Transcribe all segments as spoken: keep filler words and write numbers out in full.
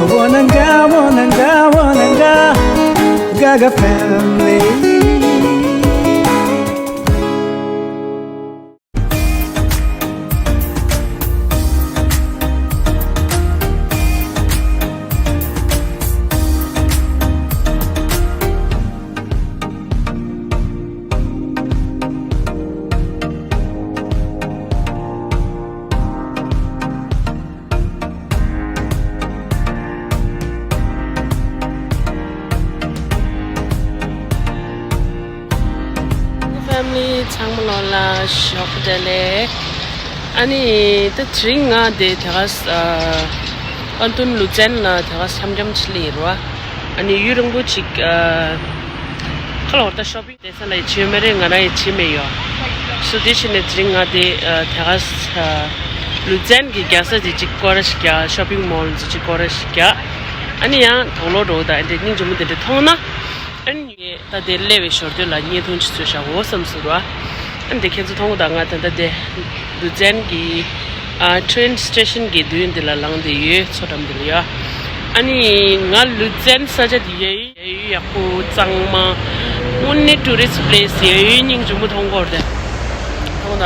Wananga, wananga, wananga, Gaga family. Family ཚང་མ་ལོ་ལ་ཞོགས་པ་བདེ་ལེགས། ཨ་ནི་ད་དེ་རིང་ང་དེ་དེ་ག་ཨ་ཨན་ཏུན་ལུ་ཙན་ལ་དེ་ག་འཆམ་འཆམ་ཆི་ལི་རུ་བ། ཨ་ནི་ཡུན་རིང་པོ་ཅིག་ཨ་ཁ་ལོར་ད་ཤོ་པིང་དེ་ས་ལ་ཡི་བྱེད་མེད་རེད། ང་རང་ཡི་བྱེད་མེད་ཡོད། སོ་དེ་བྱས་ནས་དེ་རིང་ང་དེ་ཨ་དེ་ག་ལུ་ཙན་གྱི་རྒྱལ་ས་དེ་ཅིག་སྐོར་ར་ཞིག་རྒྱག་ཤོ་པིང་མོལ་དེ་ཅིག་སྐོར་ར་ཞིག་རྒྱག་ཨ་ནི་ཡང་དོག་ལོ་འགྲོ་དང་དེ་སྙིང་རྗེ་མོ་དེ་འདྲ་མཐོང་ན། ཨ་ནི་ངས་ད་དེ་སླེབས་པའི་ཞོར་དུས་ལ་བརྙན་ཐུང་ཅིག་བཟོས་བཞག་འོ་བསམ་སོང་ར། ཨ་ནི་དེ་ཁྱེད་ཚོ་མཐོང་གོ་ད། ང་ད་ལྟ་དེ་ལུ་ཙན་གྱི་ཨ་ཊེན་སི་ཊེ་ཤན་གྱི་མདུན་འདི་ལ་ལངས་བསྡད་ཡོད། མཚོ་འགྲམ་འདི་ལ་ཡ། ཨ་ནི་ང་ལུ་ཙན་ས་ཆ་འདི་ཡ་ཡི་ཡ་ཡུལ་ཡག་པོ་གཙང་མ། དངོས་གནས་ཊུ་རི་སི་ཊི་པི་ལེ་སི་ཡ་ཡུལ་སྙིང་རྗེ་མོ་མཐོང་གོ་རེད། མཐོང་ད།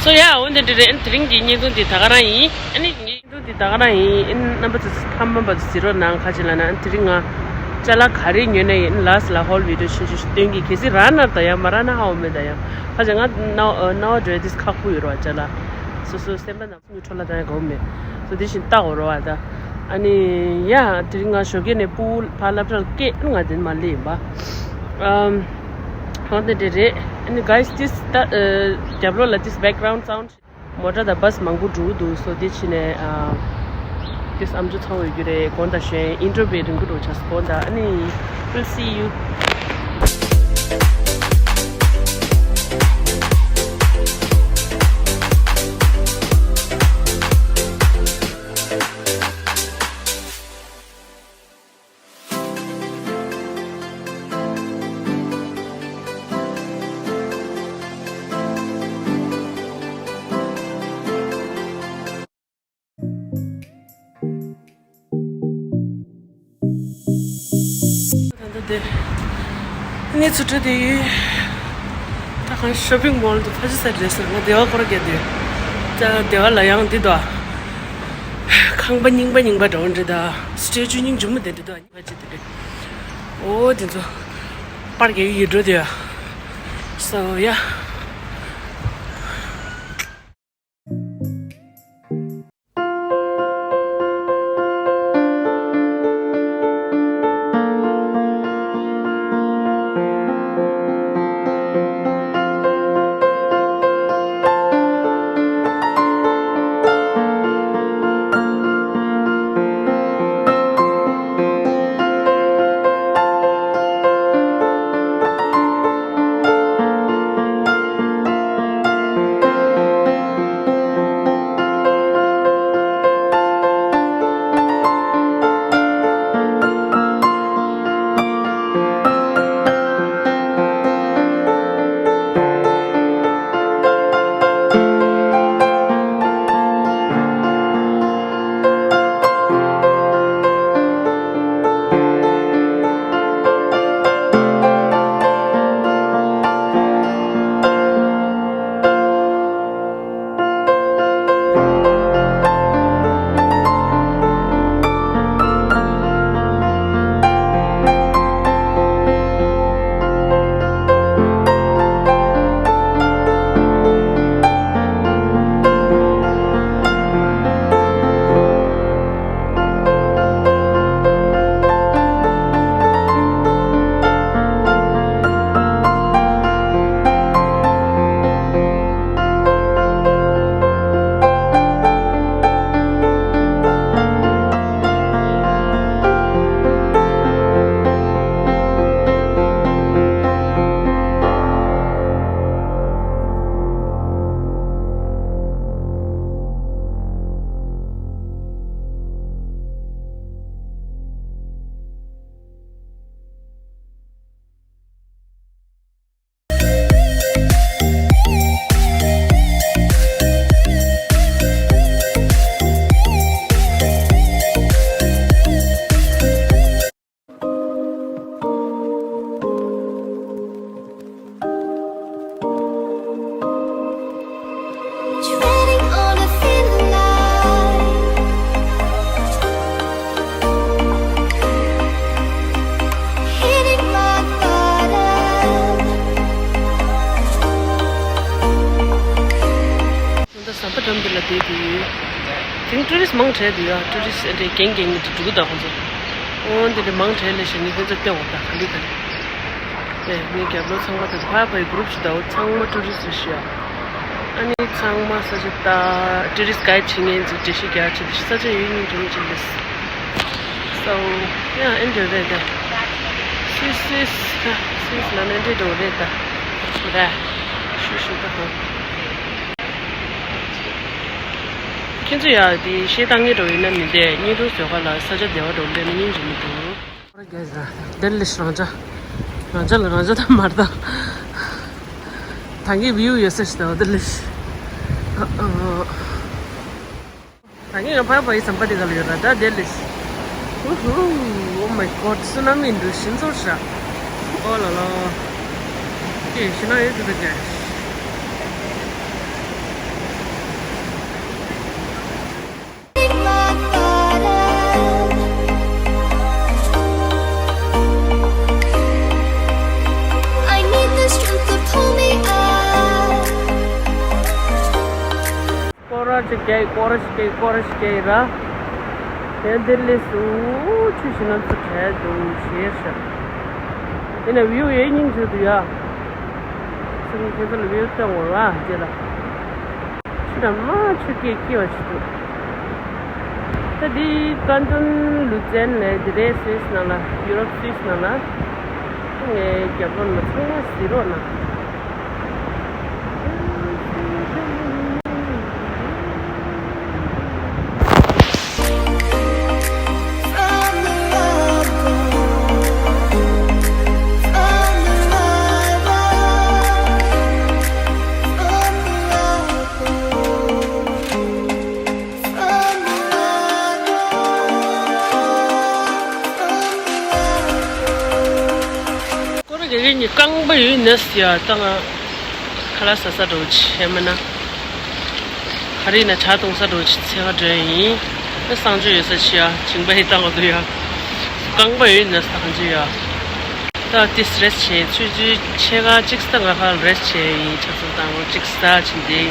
སོ་ཡ་འོ་འདི་འདྲ་རེད། ཨ་ནི་དེ་རིང་གི་བརྙན་ཐུང་འདི་ད་ག་རང་ཡིན། ཨ་ནི་ངས་འདི་ད་ག་རང་ཡིན། ཨིན་རྣམ་པ་ཚོ་ཚོ་ཕམ་པ་ཚོ་གཟིགས་རོགས་གནང་། ཁ་ཅིག་ལ་ན་དེ་རིང་ང་ཅ་ལག་ག་རེ་ཉོས་ན་ཡིན་ལ་སི་ལ་ཧོལ་བི་ཌི་ཡོ་ཆུང་ཆུང་ཞིག་སྟོན་གི། གལ་སྲིད་རག་ན་ད་ཡང་མ་རག་ན་ཧ་འོ་མེད་ད་ཡང་། ཁ་ཅིག་ང་ནའོ་ནའོ་ཌེ་ཝེ་ཌེ་ཨིས་ཁག་པོ་ཡོད་རོགས། ཅ་ལག་སོ་སོ་སེམས་པ་ནང་ཉུ་ཁྲོ་ལ་ད་ཡང་གོ་མེད། སོ་དེ་བཞིན་ལྟ་འོ་རོགས་ཨ་ད། ཨ་ནི་ཡ་དེ་རིང་ང་ཞོགས་ཀས་ནས་པུ་ཕར་སློབ་གྲྭར་སྐད་ང་དེ་མ་ལས་ཡིན་པ། ཨམ་ཧོ་དེ་འདྲ་རེད། ཨ་ནི་གྷའི་སི་དིས་ད་རྒྱབ་ལོགས་ལ་དིས་བེག་གྷ་རའུན་ཌི་སའུན་ཌི། མོ་ཊ་དང་བྷ་སི་མང་པོ་འགྲོ་གི་འདུག་སོ་དེ་ཕྱིན་ནས་ཨ་དེ་ཨམ་ཅོག་ཚང་བའི་རྒྱུ་རེད། དགོངས་དག་ཞུ་ཡིན། ཨིན་ཊྲོ་བྷེ་རིང་པོ་འགྲོ་ཆགས་སོ། དགོངས་དག་ཨ་ནི་we'll see you. ད་ལྟ་དེ་གནས་ཚུལ་འདྲ་དེ་ཡོད། ད་གང་ཤོ་པིང་མོལ་དུ་ཕ་ཆུ་ས་རེད་ཟེར། ང་སྡེ་བ་སྐོར་རྒྱག་དུས་ད་སྡེ་བ་ལ་ཡང་འདི་དོ། ཁང་པ་རྙིང་པ་རྙིང་པ་འདྲ་བོ་འདྲ་ད། སི་ཊེ་ཅུ་སྙིང་རྗེ་མོ་དེ་འདྲ་དོ། ཨོ་དེ་ཚོ་པར་རྒྱག་གི་ཡོད་འགྲོ་དེ། So yeah. བསྡད་དེ་ཡོད། དེང་ཊུ་རི་སི་མང་དྲགས་འདུག་ཡ། ཊུ་རི་སི་ཨ་འདྲས་རྒྱན་རྒྱན་གྱི་འདུག་གི་ད་ཁོང་ཚོ། ཨོ་འདི་འདྲས་མང་དྲགས་ལས་ཤག་ངས་ཁྱེད་ཚོར་སྟོན་འོང་ད་ག་འདྲས་ག་འདྲས། ཨེ་ངའི་རྒྱབ་ལོགས་ཚང་མ་དང་ཕ་ཕའི་གུ་རུབ་ཞིག་ད་འོ་ཚང་མ་ཊུ་རི་སི་རེད་ཤག་ཨ་ནི་ཚང་མ་ས་ཆ་ད་ཊུ་རི་སི་གའིཌ་བྱེད་མཁན་ཚོ་འགྲེལ་བཤད་རྒྱག་ཆེད་དུ་ས་ཆ་ཡོད་སྙིང་རྗེ་མོ་ཅིག་རེད། So yeah, enjoy རེད་ད། སུད་སི་སུད་སི་ད་སུད་སི་ལ་ནས་འདྲེ་འགྲོ་རེད་ད། ར་ཤུ་ཤུ་ད་ཧོ། ཁྱེད་ཚོ་ཡ་དེ་བཤད་སྟངས་ངེས་འགྲོ་ཡིན་ན་མི་འདས་གཉིས་འགྲོ་བཟོས་ཁ་ལ་ས་ཆ་བདེ་བ་འགྲོ་འདོད་ན་སྙིང་རྗེ་མི་འདུག་ཁོ་ར་རྒྱ་ཡིན་ར་དེ་ལས་རང་ཅག་རང་ཅག་ལ་རང་ཅག་ད་མར་ད། ད་གིན་བིའུ་ཡོད་ས་ཞིག་ད་འོ་དེ་ལས། ད་ངས་ང་ཕར་བ་ཡི་ཟམ་པ་དེ་ག་ལ་ཡོད་ར་ད་དེ་ལས། ཧུ་ཧུ། Oh my god, སུ་ན་མི་འདུག་ཤིན་ཙོ་ཧྲ། ཨོ་ལ་ལ། ཀྱེ་ཤི་ན་ཡོད་དུ་ད་ཀྱེ། I need the strength to pull me up. སྐོར་ར་ཅིག་རྒྱག་སྐོར་ར་ཅིག་རྒྱག་སྐོར་ར་ཅིག་རྒྱག་ར། དེ་འདིར་སླེབས་སུ་ཆུ་ཞིག་ན་ཚུར་བྲལ་འདུག་ཞེས་ཤག་ཡིན་ན་བིའུ་ཡོད་སྙིང་རྗེ་འདུག་ཡ། སེམས་ཁྱེད་ཚོ་ལ་བིའུ་སྟོན་འོང་ར་རྗེས་ལ། ཆུ་དང་མ་ཆུ་སྐྱེས་སྐྱེས་པ་ཞིག་འདུག་ད་འདི་ཀན་ཏོན་ལུ་ཙན་ལས་འདི་རེད། སུད་སི་ནང་ལ་ཡུ་རོབ་སུད་སི་ནང་ལ། ངའི་རྒྱབ་ལོགས་ནས་ཚང་མ་གཟིགས་རོགས་གནང་། སྐོར་ར་རྒྱག་མཁན་གྱི་རྐང་པ་ཡོད་ནས་ཡ་ད་ང་ཁ་ལག་ཟ་ས་འགྲོ་ཆེ་མ་ན། ག་རེ་ན་ཇ་འཐུང་ས་འགྲོ་ཆེ་ཚེ་ག་འགྲོ་ཡིན། ཨ་གསང་སྤྱོད་ཡོད་ས་ཆེ་ཡ་ཇིང་པ་ཡི་ཏང་ག་འདུག་ཡ། རྐང་པ་ཡོད་ནས་ད་གང་ཅི་ཡ། ད་ཏིས་རེས་བྱས་ཆུ་ཆུ་ཆེ་ག་གཅིག་ས་ང་ཁ་རེས་བྱས་ཡིན་ཆབ་སྲིད་དང་གཅིག་ས་ཕྱིན་ཏེ།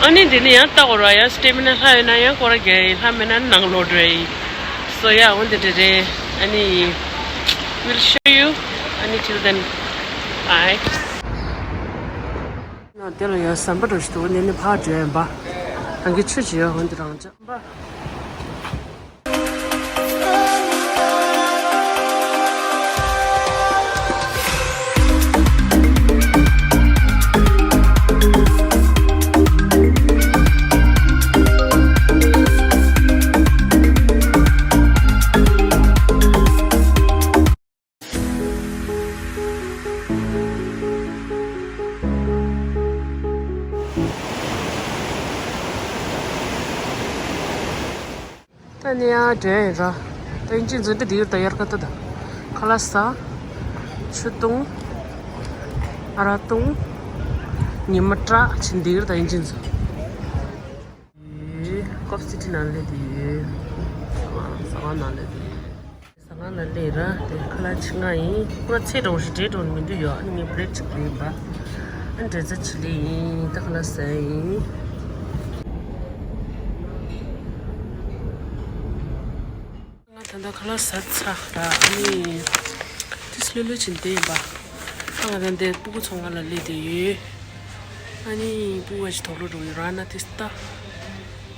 ཨ་ནི་འདི་ནི་ཡང་ལྟ་གོ་ར་ཡ་སི་ཊེ་མི་ན་ལྷ་ཡོད་ན་ཡང་སྐོར་ར་རྒྱག་ཡིན། ལྷ་མེད་ན་ནང་ལོག་འགྲོ་ཡིན། སོ་ཡ་འོ་འདི་འདྲ་རེད། ཨ་ནི་we'll show you. ཨ་ནི་till then, bye. ན་དེ་ལ་ཡང་ཟམ་པ་འགྲོ་ཞིག་འདུག་འདི་ནི་ཕར་འགྲོ་ཡིན་པ། ད་གིན་ཆུ་ཅི་ཡོད་འོ་འདི་རང་ཅག་པ། ད་ནི་ཡང་འགྲོ་ཡིན་ར། ད་ཡིན་ཅིག་འཛུལ་ཏེ་འདི་ཡོད་ད་དབྱར་ཁ་ད་ད། ཁ་ལག་ཟ། ཆུ་བཏུང་། ཨ་རག་བཏུང་། ཉི་མ་སྐྲག་ཕྱིན་འདི་ཡོད་ད་ཡིན་ཅིག་འཛུལ། ཡོད། ཀོབ་སི་ཊི་ནང་སླེབས་དེ་ཡོད། ཟ་ཁང་ནང་སླེབས་དེ་ཡོད། ཟ་ཁང་ལ་སླེབས་ར་དེ་ཁ་ལག་ཕྱི་ང་ཡིན། ཁོ་ཚེ་འགྲོ་ཞིག་འདྲེ་འགྲོ་མི་འདུག་ཡོད། ཨ་ནི་ངས་བྷི་རེག་ཅིག་ལེན་པ། ཨ་འདྲེ་རྩ་ཆི་ལེ་ཡིན། ད་ཁ་ལག་ཟ་ཡིན། ང་ད་ལྟ་ཁ་ལག་ཟ་ཚར་ར། ཨ་ནི་ཏིས་ལྷོད་ལྷོད་ཕྱིན་དེ་ཡིན་པ། ཨ་ང་ད་འདི་སྤུ་གུ་ཚོང་ཁང་ལ་སླེབས་དེ་ཡོད། ཨ་ནི་སྤུ་གུ་ཅིག་དོག་ལོ་འགྲོ་ཡོད་ར་ན་ཏིས་ལྟ།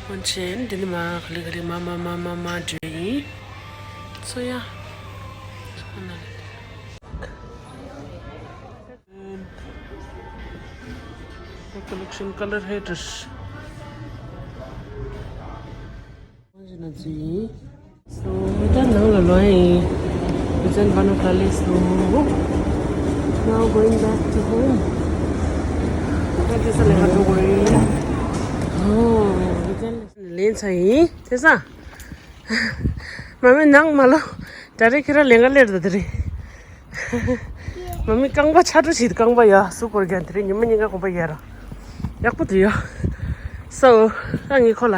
ཧོན་ཆེན་འདི་ནི་མ་ག་ལེ་ག་ལེ་མ་མ་མ་མ་མ་འགྲོ་ཡིན། སོ་ཡ། སོ་ན་ལེ། The collection color haters. ང་ཚོ་ཡིན། སོ་མི་ད་ནང་ལ་ལོག་ཡིན། We just wanna palace. So now going back to home. ད་ཁ་ལག་ཟ་ལེ་ཁ་འགྲོ་དགོས་རེད། ཨོ་We just ལེན་ཚར་ཡིན། དེ་ས། མ་མི་ནང་མ་ལོ། ད་རེས་ཁྱེད་རང་ལེན་ག་ལེར་ད་དེ་རེད། མ་མི་རྐང་པ་ཆག་འགྲོ་བྱེད། རྐང་པ་ཡ་སུ་སྐོར་རྒྱག་དེ་རེད། ཉི་མ་གཉིས་ཀ་གོམ་པ་ཡ་ར། ཡག་པོ་འདུག་ཡ། སོ། ཨ་ངས་ཁོ་ལ་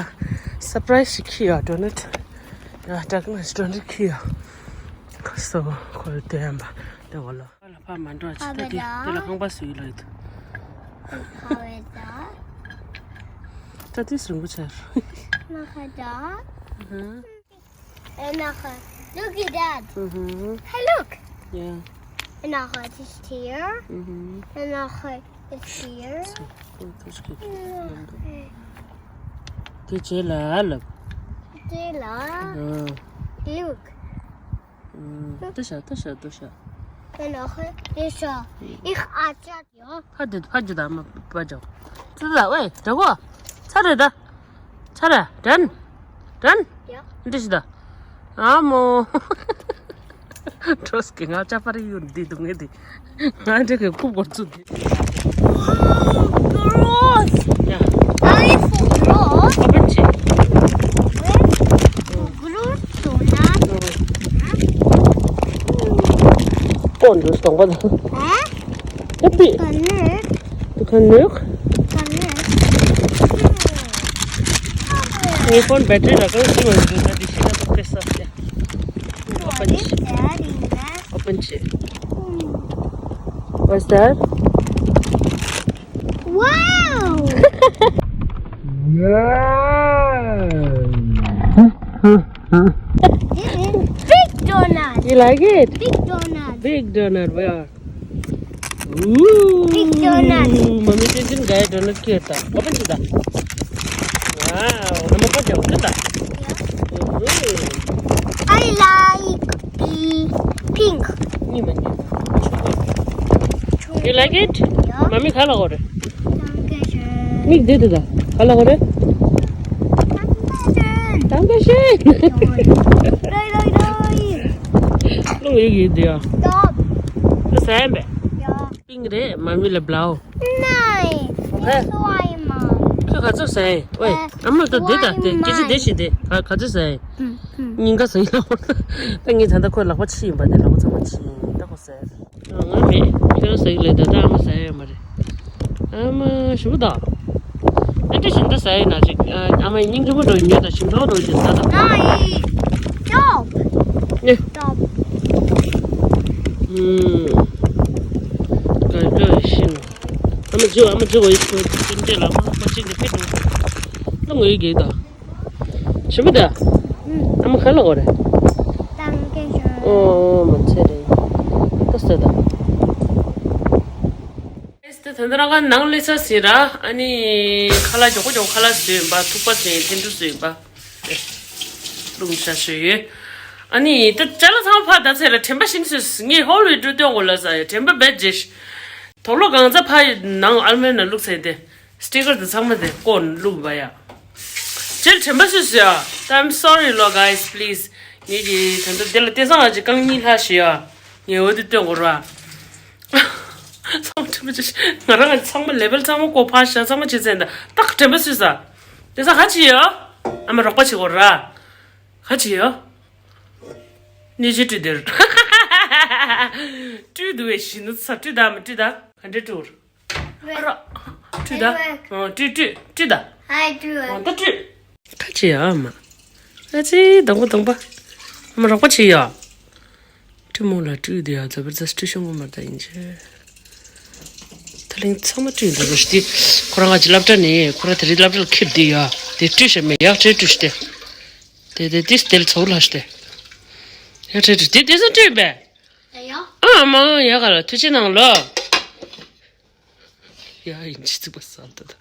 སར་པ་རའི་སི་ཞིག་ཁྱེར་ཡོད། ཌོ་ནཊ། ཡ་ཌག་ནག་ཌོ་ནཊ་ཁྱེར་ཡོད། སོ་ཁོ་ལ་སྟོན་ཡ་པ་དེ་འོ་ལོ། ཁོ་ལ་ཕ་མ་འགྲོ་ཆེ་ད་དེ་དེ་ལ་རྐང་པ་བཟོས་ཡོད་ལོ་ཡོད། ཁ་བའི་ད། ད་དེ་སུ་རིང་པོ་ཆགས། ལགས་ཀྱི་ཡོད། ཨ་ཧ། And now, look at that. Mm-hmm. Hey, look. Yeah. And now, it's here. Mm-hmm. And now, it's here. དེ་རྗེས་ལ་ལབ། དེ་ལ། ཨ། Look. ཨ། ལྟོས་ཤོག་ལྟོས་ཤོག་ལྟོས་ཤོག And now, it's here. Ich atcha. ཕར་འདུག་ཕར་འདུག་ད་མ་པ་ཇོ། ཙི་ཙི་ཝེ་དྲ་གོ། ཚར་རེད་ད། ཚར་རེད། Done. Done. ཡ། འདི་ཞིག་ད། ཨ་མོ། གྲོས་ཀྱི་ང་ཅག་པར་ཡོད་འདི་འདུག་ངེས་འདི། ང་འདི་གི་ཁུག་གོར་ཚུགས་འདི། Gross. ཡ། That is so gross. ཨ་པན་ཆེ། Gross donut. ཀོན་འདུག་སྟོང་པ་ད། ཨ། ཨ་པི། ག་ནས། དུ་ཁ་ནུག་ག་ནས། ངའི་ཕོན་བེ་ཊི་རི་ལ་གང་ཞིག་མ་འདུག་ད་འདི་ཤི་ན་ཏོག་ཏེ་ས་ཏེ། Open. Open. What's that? Wow! Wow! This is big donut. You like it? Big donut. Big donut, yeah. Ooh, Big donut. Mommy taking guy donut ཁྱེར་ད། Open བྱེད་ད། Wow, ཨ་མ་པ་ཇོ་ཁྱེར་ད། Ooh. I like the pink. ཉི་མ་ཉི་མ། You like it? Yeah. Mommy ག་ལ་གོ་རེད། མིག་འདི་འདི་ད། ག་ལ་གོ་རེད། Dankeschön. རོའི་རོའི་རོའི། ལུང་ཡིག་ཡིན་འདི་ཡ། Stop. ད་ཟ་ཡ་མེད། ཡ། པིང་རེད་མ་མི་ལ་བླའོ། Nein, ཧེ། Slime. ཁྱོད་ག་ཚོད་ཟ་ཡིན། ཝེ། ཨ་མ་ད་འདི་ད་དེ་སྐད་ཆ་འདི་བཤད་དེ་ག་ག་ཚོད་ཟ་ཡིན། ཉིན་ག་ཟ་ཡིན་ལ། ད་ངས་ད་ལྟ་ཁོའི་ལག་པ་ཕྱིས་ཡིན་པ་དེ་ལག་པ་ཚང་མ་ཕྱིས་ཡིན་ད་ཁོ་ཟ་ཡ། ང་མེད། ཁྱོད་རང་ཟ་གི་ལས་ད་ལྟ་ཨ་མ་ཟ་ཡ་ཡོད་མ་རེད། ཨ་མ་ཞུ་བ་ད། ཨ་འདྲ་ཞིག་འདི་ཟ་ཡ་ན་ཅིག་ཨ་མ་སྙིང་རྗེ་མོ་འགྲོ་ཡིན་ད་ཞིམ་ཐོག་འགྲོ་ཡིན་ད་ད། ང་ཡི། Stop. ནི། Stop. ཨུམ། ག་ག་ཤིན། ཨ་མ་ཇོ་ཨ་མ་ཇོ་བའི་ཁོ་ཅིན་ཏེ་ལ་མ་མ་ཅིན་ཏེ་ཕེ་འགྲོ། ལ་ངོ་ཡི་གེ་ད། ཞི་མི་ད། ཨ་མ་ག་ལ་གོ་རེད། Dankeschön. ཨོ་མ་ཚེ་རེད། ད་ཟེར་ད། ཨེ་སི་ད་ད་རང་ག་ནང་ལས་ས་ཟིན་ར། ཨ་ནི་ཁ་ལག་མགྱོགས་པོ་མགྱོགས་པོ་ཁ་ལག་བཟོས་ཡིན་པ། ཐུག་པ་བཟོས་ཡིན། འཐེན་ཐུག་བཟོས་ཡིན་པ། ཨེ། རླུང་ཤ་ཤོད་ཡོད། ཨ་ནི་ད་ཅ་ལག་ཚང་མ་ཕར་ད་ཚེ་ར་དྲན་པ་ཤིང་སོས་ངས་ཧོལ་བི་ཌི་ཡོ་སྟོན་དགོས་ལ་ས་ཡ་དྲན་པ་བེད་རྗེས། དོག་ལོ་གང་ཚ་ཕ་ཡི་ནང་ཨལ་མེ་ན་བླུགས་ཚེ་དེ། སི་ཊི་ཀར་དེ་ཚང་མ་དེ་བཀོན་བླུགས་པ་ཡ། ཇེལ་དྲན་པ་སུས་ཡ། I'm sorry ལོ་guys please. ངེད་ཀྱི་ད་ལྟ་དེ་ལ་བལྟས་སང་ང་ཅིག་རྐང་གཉིས་ལྷག་ཞུ་ཡ། ངས་འོ་དེ་སྟོན་དགོས་ར། ཚང་མ་དྲན་པ་ཅིག་ང་རང་ཚང་མ་ལེ་བལ་ཚང་མ་བཀོ་ཕར་བཞག་ཚང་མ་བྱེད་ཚེ་འདི་ཏག་དྲན་པ་སུས་ཡ། བལྟས་སང་ག་ཅི་ཡ། ཨ་མ་རོགས་པ་བྱེད་དགོས་ར། ག་ཅི་ཡ། ནི་ཅི་བཀྲུས་དེར། བཀྲུས་འདུག་བས་ཤི་ནུ་ཚ་བཀྲུས་ད་མི་བཀྲུས་ད་ག་འདྲས་བཀྲུས། ཨ་རོ། བཀྲུས་ད། ཨོ་བཀྲུས་བཀྲུས་བཀྲུས་ད། ཨོ་ད་བཀྲུས། ཁ་ཆེ་ཡ་མ། ཨ་ཙི་དང་པོ་དང་པོ། མ་རོགས་པ་ཆེ་ཡ། བཀྲུས་མོ་ལ་བཀྲུས་དེ་ཡ་ཛ་བར་ཛ་བཀྲུས་ཤོང་གོ་མ་ད་ཡིན་ཆེ། ད་ལིང་ཚང་མ་བཀྲུས་འདུག་རོ་ཤི་དེ། ཁོ་རང་ང་ཅི་སློབ་གྲྭ་ནས་ཁོ་རང་དེ་རིང་སློབ་གྲྭ་ལ་ཁྱེར་དེ་ཡ། དེ་བཀྲུས་ཤ་མེ་ཡག་ཁྲེ་བཀྲུས་ཤི་དེ། དེ་དེ་དེ་དེ་ལ་ཚོགས་ལ་ཤི་དེ། ཡག་ཁྲེ་བཀྲུས་དེ་དེ་ཚོ་བཀྲུས་པས། ཨ་མ་ཡག་ག་ལ་ཐུགས་རྗེ་གནང་ལོ། ཡ་ཡིན་ཅི་ཚིག་པ་ཟ་འདི་ད།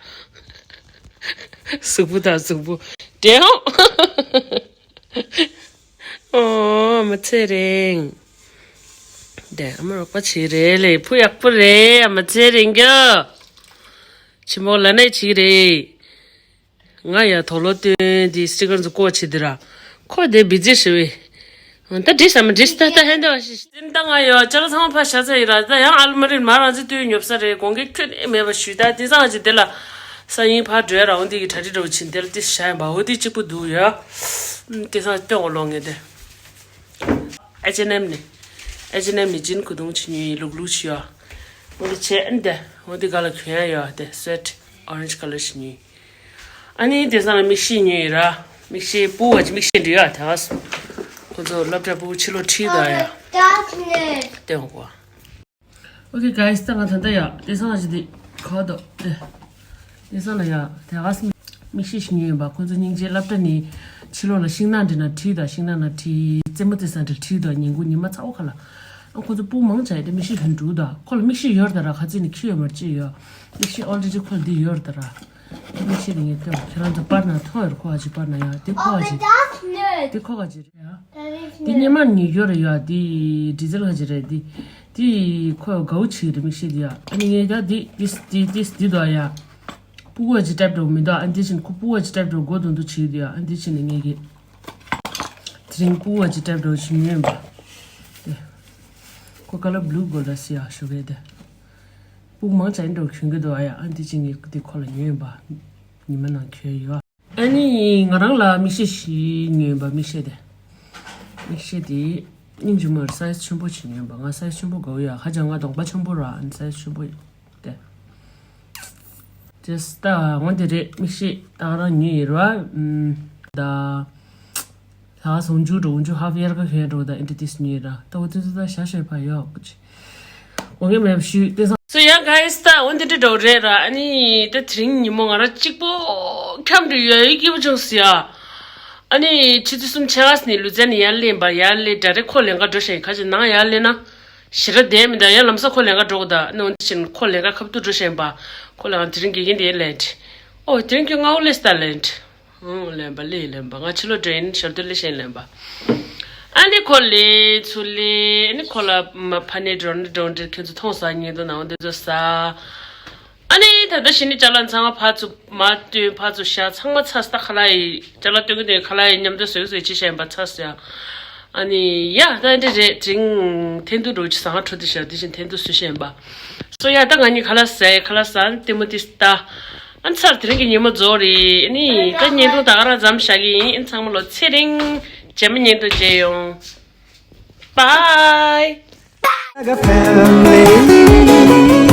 གཟུགས་པོ་དང་གཟུགས་པོ། དྲན་ཧོ། ཨོ་མ་ཚེ་རིང་། དེ་ཨ་མ་རོགས་པ་བྱེད་རེད་ལེ་བུ་ཡག་པོ་རེད་ཨ་མ་ཚེ་རིང་གི། ཆི་མོ་ལ་ནས་བྱེད་རེད། ང་ཡ་དོ་ལོ་སྟོན་དེ་སི་ཊི་ཀར་ཚོ་བཀོད་བྱེད་དེ་ར། ཁོ་དེ་བི་ཛི་ཞི་བའི། ད་འདྲིས་ས་མ་འདྲིས་ད་ད་ཧན་ད་བ་ཤི། ཏན་ད་ང་ཡོ་ཅ་ལག་ཚང་མ་ཕར་བཞག་ཚར་ཡིན་ར། ད་ཡང་ཨ་ལ་མ་རིན་མ་རང་ཚེ་ལྟོས་ཉོབ་ས་རེད། དགོང་གི་ཁྱོད་ནས་མེད་པ་ཞུས་ད་དེ་ཚང་ཅི་དེ་ལ། ས་ཡིན་ཕར་འགྲོ་ཡ་ར་འོང་དེ་གི་གྲ་སྒྲིག་འགྲོ་ཕྱིན་དེ་ལ་དེ་བཞག་ཡིན་པ་འོ་དེ་གཅིག་པུ་འདུག་ཡ། དེ་ཚང་སྟོན་གོ་ལོ་ངེས་དེ། ཨེ་ཅེ་ནེམ་ནས། ཨེ་ཅེ་ནེམ་ནས་ཇིན་གུ་དུང་ཆི་ཉོས་ཡིན་ལུག་ལུག་ཆི་ཡོ། འོ་དེ་ཆེ་ཨན་དེ། འོ་དེ་ག་ལ་གྱོན་ཡ་ཡོ་དེ་སུ་ཝེ་ཊི་ཨོ་རེན་ཇི་ཁ་ལར་ཞིག་ཉོས། ཨ་ནི་དེང་སང་ལ་མིག་ཤེལ་ཉོས་ཡིན་ར། མིག་ཤེལ་སྤུ་བ་ཅིག་མིག་ཤེལ་འདྲ་ཡོད་ཨ་དེ་ག་སོ། ཁོ་ཚོ་སློབ་གྲྭ་སྤུ་ཕྱི་ལོགས་ཁྲིད་ད་ཡ། ལྟོས་གོ། Okay guys ད་ང་ད་ལྟ་ཡ་དེང་སང་ལ་ཅི་དེ་ག་དོ་དེ། དེང་སང་ལ་ཡ་དེ་ག་སོ། མིག་ཤེལ་ཞིག་ཉོས་ཡིན་པ། ཁོང་ཚོ་སྙིང་རྗེ། སློབ་གྲྭ་ནས་ཕྱི་ལོགས་ལ་ཤིང་ནགས་འདྲ་ན་ཁྲིད་དང་། ཤིང་ནགས་ན་ཁྲིད། རྩེད་མོ་རྩེ་ས་འདྲ་ཁྲིད་དང་། ཉིན་གུང་ཉི་མ་ཚ་བོ་ཁ་ལ། ཨ་ཁོང་ཚོ་སྤུ་མང་ཆ་ཡི་དེ་མིག་ཤེལ་ཧོན་འགྲུག་དང་། ཁོ་ལ་མིག་ཤེལ་ཡོད་རེད་ད་ར། ཁ་ཚིག་ནས་ཁྱི་ཡོད་མར་ཅི་ཡོད། མིག་ཤེལ་already ཁོ་ལ་འདི་ཡོད་རེད་ད་ར། མིག་ཤེལ་དེ་ངས་སྟོན། ཁྱེད་རང་ཚོ་པར་ན་མཐོང་ཡོད། ཁོ་ག་ཅི་པར་ན་ཡ། དེ་ཁོ་ག་ཅི། དེ་ཁོ་ག་ཅི་རེད་ཡ། དེ་སྙེ་མ་ཉོས་ཡོད་རེད་ཡ། དེ་ཌི་ཟེལ་ག་ཅི་རེད། དེ་དེ་ཁོ་དགའ་བོ་བྱེད་ཀྱི་རེད་མིག་ཤེལ་དེ་ཡ། ཨ་ནི་ངས་ད་དེ་དེ་དེ་དེ་དེ་དོ་ཡ། སྤུ་གུ་ག་ཅི་ཊའིབ་འདྲ་བོ་མི་འདུག་ཨ་འདི་ཕྱིན་ཁོ་སྤུ་གུ་ག་ཅི་ཊའིབ་འདྲ་བོ་མགོ་རྡུང་རྡུང་བྱེད་ཀྱི་འདུག་ཡ། ཨ་འདི་ཕྱིན་ནས་ངས་ཀྱི་དེ་རིང་སྤུ་གུ་ག་ཅི་ཊའིབ་འདྲ་བོ་ཞིག་ཉོས་ཡིན་པ། དེ་ཁོ་ཀ་ལར་བྷུ་ལུ་གོལ་ཌ་སི་ཡ་ཞོགས་ཀས་དེ། སྤུ་གུ་མང་ཆ་ཡིན་འགྲོ་གྱོན་གྱི་འདུག་ཨ་ཡ། ཨ་འདི་ཅི་ངས་འདི་ཁོ་ལ་ཉོས་ཡིན་པ། ཉི་མ་ནང་གྱོན་ཡོད། ཨ་ནི་ང་རང་ལ་མིག་ཤེལ་ཞིག་ཉོས་ཡིན་པ། མིག་ཤེལ་དེ། མིག་ཤེལ་དེ་སྙིང་རྗེ་མོ་རེད། སའི་ཛི་ཆེན་པོ་ཞིག་ཉོས་ཡིན་པ། ང་སའི་ཛི་ཆེན་པོ་དགའ་བོ་ཡོད། ཧ་ཅང་ང་གདོང་པ་ཆེན་པོ་ར། ཨ་ནི་སའི་ཛི་ཆེན་པོ་དེ། ཇི་སི་ཊི་འོ་དེ་རེད། མིག་ཤེལ་ད་རང་ཉོས་ཡིན་ར། ཨམ། ད། ད་ཟུང་འཇུག་འགྲོ་འཇུག་ཧབ་ཡར་ག་གོན་འགྲོ་ད་ཨིན་ཏི་ཏིས་ཉོས་ར། ད་འོ་དེ་ཚོ་ད་ཞག་ཤོད་ཕ་ཡོད་ཀུ་ཅི། འོ་ངས་མེད་ཞུས་ཏེ་སང་། སོ་ཡ་གྷའི་སི། ད་འོ་འདི་འདྲ་འགྲོ་རེད་ར། ཨ་ནི་ད་དེ་རིང་ཉིན་མོ་ང་རང་གཅིག་པོ་འཁྱམ་འགྲོ་ཡ་ཡི་སྐྱིད་པོ་བྱུང་སི་ཡ། ཨ་ནི་ཆུ་ཚོད་གསུམ་ཕྱེད་ཀ་ནས་ལུ་ཛན་ནས་ཡར་སླེབས་པ། ཡར་སླེབས་ད་རེ་ཁོ་ལེན་ག་འགྲོ་ཤེས་ཁ་ཅིག་ནང་ཡར་སླེབས་ན། ཞེ་དྲག་བསྡད་མི་འདུག་ཡ། ལམ་སང་ཁོ་ལེན་ག་འགྲོ་གི་ད། ཨ་ནི་འོ་འདི་ཕྱིན་ཁོ་ལེན་ག་ཁ་ཐུག་འགྲོ་ཤེས་པ། ཁོ་ལ་ང་དེ་རིང་དགེ་རྒན་དེ་ལེན་ཏེ། ཨོ་དེ་རིང་ཁྱོད་སྔ་བོ་སླེབས་སི་ད་ལེན་ཏེ། ཨང་། ལེན་པ་ལེ་ལེན་པ། ང་ཕྱི་ལོགས་འགྲོ་ཡིན། ཞོར་དུ་ལེ་ཤེས་ལེན་པ། ཨ་ནི་ཁོ་ལེ་ཚུར་ལེ། ཨ་ནི་ཁོ་ལ་མ་ཕ་ནས་འགྲོ་ནི་འགྲོ་འདྲེ་ཁྱོད་ཚོ་མཐོང་ས་ཉེ་དུ་ནང་འདི་ཚོ་ཟ། ཨ་ནི་ད་ལྟ་ཞི་ནི་ཅ་ལག་ཚང་མ་ཕར་ཚུར་མར་སྟོན། ཕར་ཚུར་བཞག་ཚང་མ་ཚར་སི་ད། ཁ་ལག་ཡི་ཅ་ལག་སྟོན་གི་སྟོན། ཁ་ལག་ཡི་མཉམ་དུ་བཟོས་བཟོས་ཅི་བཤད་པ་ཚར་སི་ཡ། ཨ་ནི་ཡ་ད་འདི་རེད། དེ་རིང་འཐེན་ཐུག་འགྲོ་ཅི་ཟ་ང་འཕྲོ་དེ་བཞག་དེ་བཞིན་འཐེན་ཐུག་སུ་བཤད་པ། སོ་ཡ་ད་ང་གཉིས་ཁ་ལག་ཟས། ཁ་ལག་ཟ། ལྟད་མོ་ཏིས་ལྟ། ཨ་ནི་ཚར་དེ་རིང་གི་ཉིན་མོ་རྫོགས་རེད། ཨ་ནི་ད་བརྙན་ཐུང་ད་ག་རང་མཚམས་བཞག་གི་ཡིན། ཨ་ནི་ཚང་མ་ལོ་ཚེ་རིང་། རྗེས་མ་བརྙན་ཐུང་མཇལ་ཡོང་། Bye. Like a family.